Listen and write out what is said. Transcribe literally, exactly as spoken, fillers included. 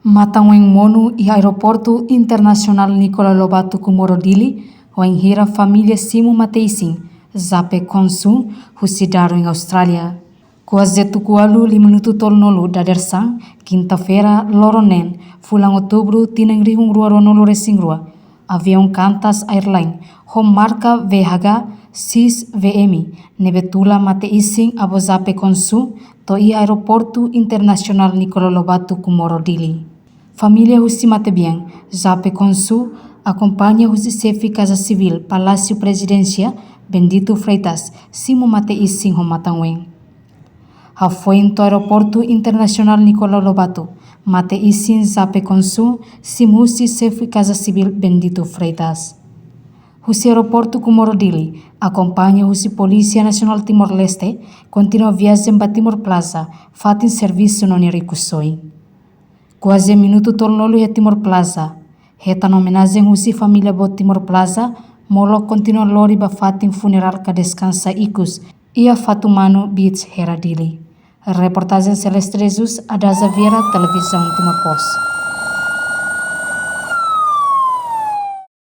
Matan-oen monu iha Aeroportu Internasionál Nicolau Lobato Comoro Dili, wainhira família simu mate-isin Jape Konsu husi Darwin, Austrália. Kuaze tuku ualu lima minutu tolunulu dadeer-saan, kinta-feira loron neen, fulan Outubru, tinan rihun rua rua-nulu resin rua, aviaun Qantas Airline ho marka V H G X V M ne'ebé tula mate-isin avó Jape Konsu to'o iha Aeroportu Internasionál Nicolau Lobato Comoro Dili. Família husi matebian Jape Konsu, akompaña husi Xefe Kaza Sivíl Palásiu Prezidénsia, Bendito Freitas, simu mate-isin ho matan-oen. Hafoin to'o Aeroportu Internasionál Nicolau Lobato, mate-isin Jape Konsu simu husi Xefe Kaza Sivíl Bendito Freitas. Husi Aeroportu Comoro Dili, akompaña husi Polísia Nasionál Timor-Leste, kontinua viajen ba Timor Plaza, fatin servisu no nia rikusoin. Kuaze minutu tolunulu iha Timor Plaza, hetan omenajen husi família boot Timor Plaza, molok kontinua lori ba fatin funerál ka deskansa ikus iha Fatumanu Beach, Hera, Dili. Reportajen Celeste Jesus, Adaza Vieira, Televizaun Timor Post.